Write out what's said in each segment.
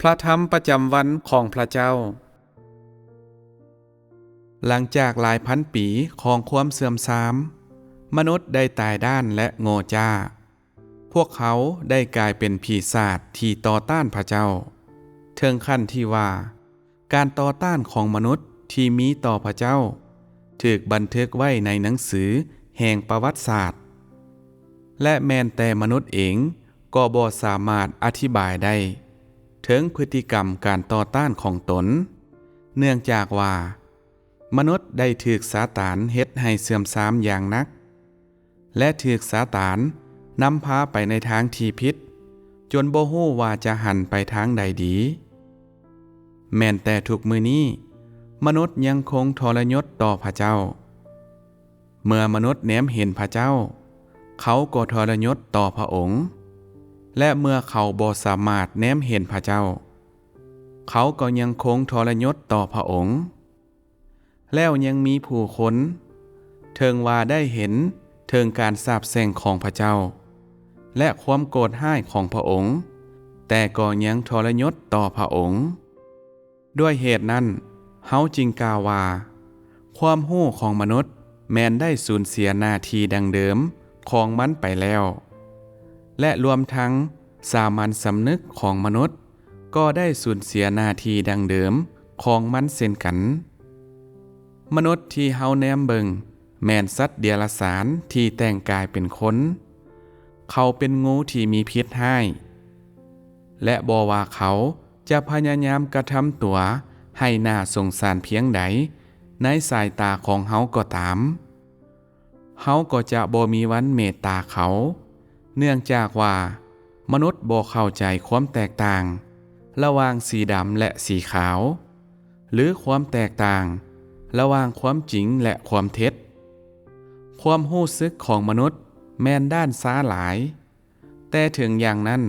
ພະທຳປະຈຳວັນຂອງພະເຈົ້າ. ຫຼັງຈາກຫຼາຍພັນປີຂອງຄວາມເສື່ອມຊາມ, ມະນຸດໄດ້ຕາຍດ້ານ ແລະ ໂງ່ຈ້າ. ພວກເຂົາໄດ້ກາຍເປັນປີສາດທີ່ຕໍ່ຕ້ານພະເຈົ້າ, ເຖິງຂັ້ນທີ່ວ່າ ການຕໍ່ຕ້ານຂອງມະນຸດທີ່ມີຕໍ່ພະເຈົ້າ ຖືກບັນທຶກໄວ້ໃນໜັງສືແຫ່ງປະຫວັດສາດ, ແລະ ແມ່ນແຕ່ມະນຸດເອງກໍບໍ່ສາມາດອະທິບາຍໄດ້ເຖິງພຶດຕິກຳການຕໍ່ຕ້ານຂອງຕົນ, ເນື່ອງຈາກວ່າ ມະນຸດໄດ້ຖືກຊາຕານເຮັດໃຫ້ເສື່ອມຊາມຢ່າງໜັກ ແລະ ຖືກຊາຕານນຳພາໄປໃນທາງທີ່ຜິດ, ຈົນບໍ່ຮູ້ວ່າຈະຫັນໄປທາງໃດດີ. ແມ່ນແຕ່ທຸກມື້ນີ້, ມະນຸດຍັງຄົງທໍລະຍົດຕໍ່ພະເຈົ້າ. ເມື່ອມະນຸດແນມເຫັນພະເຈົ້າ, ເຂົາກໍທໍລະຍົດຕໍ່ພະອົງ, ແລະ ເມື່ອເຂົາບໍ່ສາມາດແນມເຫັນພະເຈົ້າ, ເຂົາກໍຍັງຄົງທໍລະຍົດຕໍ່ພະອົງ. ແລ້ວຍັງມີຜູ້ຄົນ, ເຖິງວ່າໄດ້ເຫັນເຖິງການສາບແຊ່ງຂອງພະເຈົ້າ ແລະ ຄວາມໂກດຮ້າຍຂອງພະອົງ, ແຕ່ກໍຍັງທໍລະຍົດຕໍ່ພະອົງ. ດ້ວຍເຫດນັ້ນ, ເຮົາຈຶ່ງກ່າວວ່າ, ຄວາມຮູ້ຂອງມະນຸດແມ່ນໄດ້ສູນເສຍໜ້າທີ່ດັ່ງເດີມຂອງມັນໄປແລ້ວ, ແລະ ລວມທັງສາມັນສຳນຶກຂອງມະນຸດ ກໍໄດ້ສູນເສຍໜ້າທີ່ດັ່ງເດີມຂອງມັນເຊັ່ນກັນ. ມະນຸດທີ່ເຮົາແນມເບິ່ງແມ່ນສັດເດຍລະສານທີ່ແຕ່ງກາຍເປັນຄົນ. ເຂົາເປັນງູທີ່ມີພິດຮ້າຍ, ແລະ ບໍ່ວ່າເຂົາຈະພະຍາຍາມກະທຳຕົວໃຫ້ໜ້າສົງສານພຽງໃດໃນສາຍຕາຂອງເຮົາກໍຕາມ, ເຮົາກໍຈະບໍ່ມີວັນເມດຕາເຂົາ, ເນື່ອງຈາກວ່າມະນຸດບໍ່ເຂົ້າໃຈຄວາມແຕກຕ່າງລະຫວ່າງສີດຳ ແລະ ສີຂາວ, ຫຼື ຄວາມແຕກຕ່າງລະຫວ່າງຄວາມຈິງ ແລະ ຄວາມເທັດ. ຄວາມຮູ້ສຶກຂອງມະນຸດແມ່ນດ້ານຊ້າຫຼາຍ, ແຕ່ເຖິງຢ່າງນັ້ນ,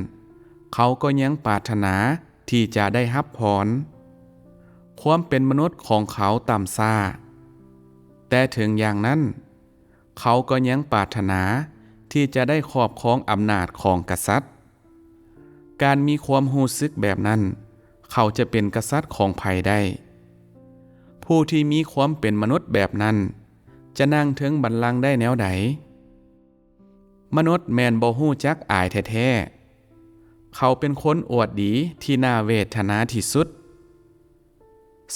ເຂົາກໍຍັງປາດຖະໜາທີ່ຈະໄດ້ຮັບພອນ. ຄວາມເປັນມະນຸດຂອງເຂົາຕ່ຳຊ້າ, ແຕ່ເຖິງຢ່າງນັ້ນ, ເຂົາກໍຍັງປາດຖະໜາທີ່ຈະໄດ້ຄອບຄອງອຳນາດຂອງກະສັດ. ການມີຄວາມຮູ້ສຶກແບບນັ້ນ, ເຂົາຈະເປັນກະສັດຂອງໃຜໄດ້? ຜູ້ທີ່ມີຄວາມເປັນມະນຸດແບບນັ້ນ ຈະນັ່ງເທິງບັນລັງໄດ້ແນວໃດ? ມະນຸດແມ່ນບໍ່ຮູ້ຈັກອາຍແທ້ໆ. ເຂົາເປັນຄົນອວດດີທີ່ໜ້າເວທະນາທີ່ສຸດ.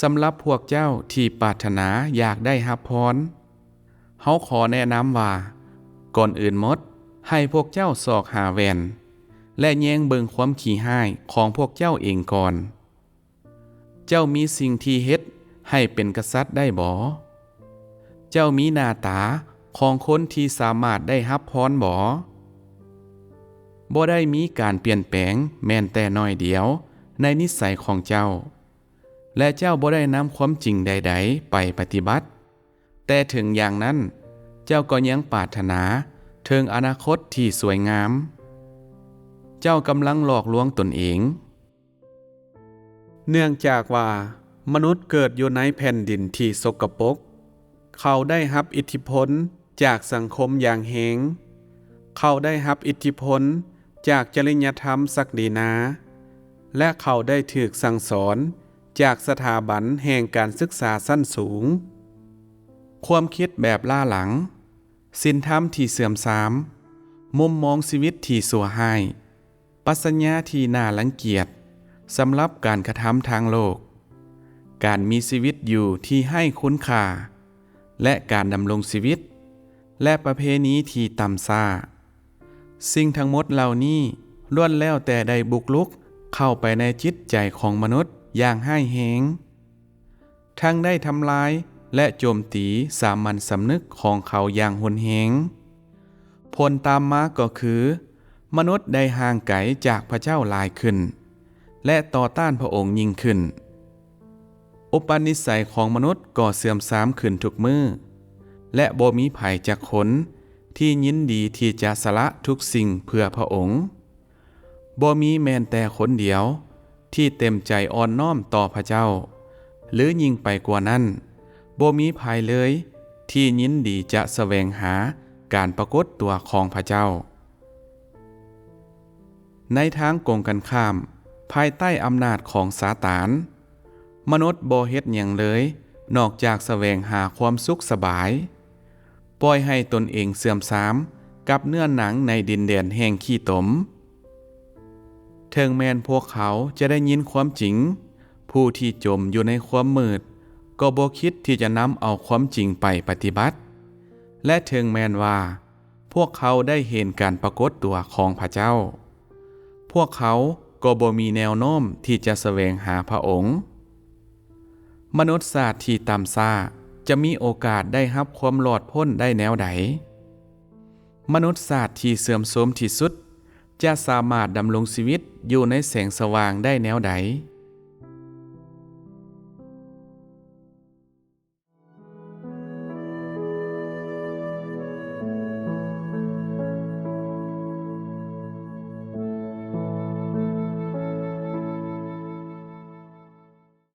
ສຳລັບພວກເຈົ້າທີ່ປາດຖະໜາຢາກໄດ້ຮັບພອນ, ເຮົາຂໍແນະນຳວ່າ, ກ່ອນອື່ນໝົດ, ໃຫ້ພວກເຈົ້າຊອກຫາແວ່ນ ແລະ ແຍງເບິ່ງຄວາມຂີ້ຮ້າຍຂອງພວກເຈົ້າເອງກ່ອນ. ເຈົ້າມີສິ່ງທີ່ເຮັດໃຫ້ເປັນກະສັດໄດ້ບໍ? ເຈົ້າມີໜ້າຕາຂອງຄົນທີ່ສາມາດໄດ້ຮັບພອນບໍ? ບໍ່ໄດ້ມີການປ່ຽນແປງແມ່ນແຕ່ໜ້ອຍດຽວໃນນິໄສຂອງເຈົ້າ, ແລະ ເຈົ້າບໍ່ໄດ້ນຳຄວາມຈິງໃດໆໄປປະຕິບັດ, ແຕ່ເຖິງຢ່າງນັ້ນ, ເຈົ້າກໍຍັງປາດຖະໜາເຖິງອະນາຄົດທີ່ສວຍງາມ. ເຈົ້າກຳລັງຫຼອກລວງຕົນເອງ. ເນື່ອງຈາກວ່າມະນຸດເກີດຢູ່ໃນແຜ່ນດິນທີ່ສົກກະປົກ, ເຂົາໄດ້ຮັບອິດທິພົນຈາກສັງຄົມຢ່າງແຮງ. ເຂົາໄດ້ຮັບອິດທິພົນຈາກຈະລິຍະທຳສັກດີນາ, ແລະ ເຂົາໄດ້ຖືກສັ່ງສອນຈາກສະຖາບັນແຫ່ງການສຶກສາຊັ້ນສູງ. ຄວາມຄິດແບບລ້າຫຼັງ, ສິນທຳທີ່ເສື່ອມຊາມ, ມຸມມອງຊີວິດທີ່ຊົ່ວຮ້າຍ, ປັດຊະຍາທີ່ໜ້າລັງກຽດສຳລັບການກະທຳທາງໂລກ, ການມີຊີວິດຢູ່ທີ່ໄຮ້ຄຸນຄ່າ ແລະ ການດຳລົງຊີວິດ ແລະ ປະເພນີທີ່ຕ່ຳຊ້າ. ສິ່ງທັງໝົດເຫຼົ່ານີ້ລ້ວນແລ້ວແຕ່ໄດ້ບຸກລຸກເຂົ້າໄປໃນຈິດໃຈຂອງມະນຸດຢ່າງຮ້າຍແຮງ. ທັງໄດ້ທຳລາຍ ແລະ ໂຈມຕີສາມັນສຳນຶກຂອງເຂົາຢ່າງຮຸນແຮງ. ຜົນຕາມມາກໍຄື ມະນຸດໄດ້ຫ່າງໄກຈາກພະເຈົ້າຫຼາຍຂຶ້ນ ແລະ ຕໍ່ຕ້ານພະອົງຍິ່ງຂຶ້ນ. ອຸປະນິໄສຂອງມະນຸດກໍເສື່ອມຊາມຂຶ້ນທຸກມື້, ແລະ ບໍ່ມີໃຜຈັກຄົນທີ່ຍິນດີທີ່ຈະສະຫຼະທຸກສິ່ງເພື່ອພະອົງ. ບໍ່ມີແມ່ນແຕ່ຄົນດຽວທີ່ເຕັມໃຈອ່ອນນ້ອມຕໍ່ພະເຈົ້າ, ຫຼື ຍິ່ງໄປກວ່ານັ້ນ, ບໍ່ມີໃຜເລີຍທີ່ຍິນດີຈະສະແຫວງຫາການປາກົດຕົວຂອງພະເຈົ້າ. ໃນທາງກົງກັນຂ້າມ, ພ ພາຍໃຕ້ອຳນາດຂອງຊາຕານ. ມະນຸດບໍ່ເຮັດຫຍັງເລີຍ ນອກຈາກສະແຫວງຫາຄວາມສຸກສະບາຍ, ປ່ອຍໃຫ້ຕົນເອງເສື່ອມຊາມກັບເນື້ອໜັງໃນດິນແດນແຫ່ງຂີ້ຕົມ. ເຖິງແມ່ນພວກເຂົາຈະໄດ້ຍິນຄວາມຈິງ, ຜູ້ທີ່ຈົມຢູ່ໃນຄວາມມືດກໍບໍ່ຄິດທີ່ຈະນຳເອົາຄວາມຈິງໄປປະຕິບັດ, ແລະ ເຖິງແມ່ນວ່າພວກເຂົາໄດ້ເຫັນການປາກົດຕົວຂອງພະເຈົ້າ, ພວກເຂົາກໍບໍ່ມີແນວໂນ້ມທີ່ຈະສະແຫວງຫາພະອົງ. ມະນຸດຊາດທີ່ຕ່ຳຊ້າຈະມີໂອກາດໄດ້ຮັບຄວາມລອດພົ້ນໄດ້ແນວໃດ? ມະນຸດຊາດທີ່ເສື່ອມໂຊມທີ່ສຸດຈະສາມາດດຳລົງຊີວິດຢູ່ໃນແສງສະຫວ່າງໄດ້ແນວໃດ?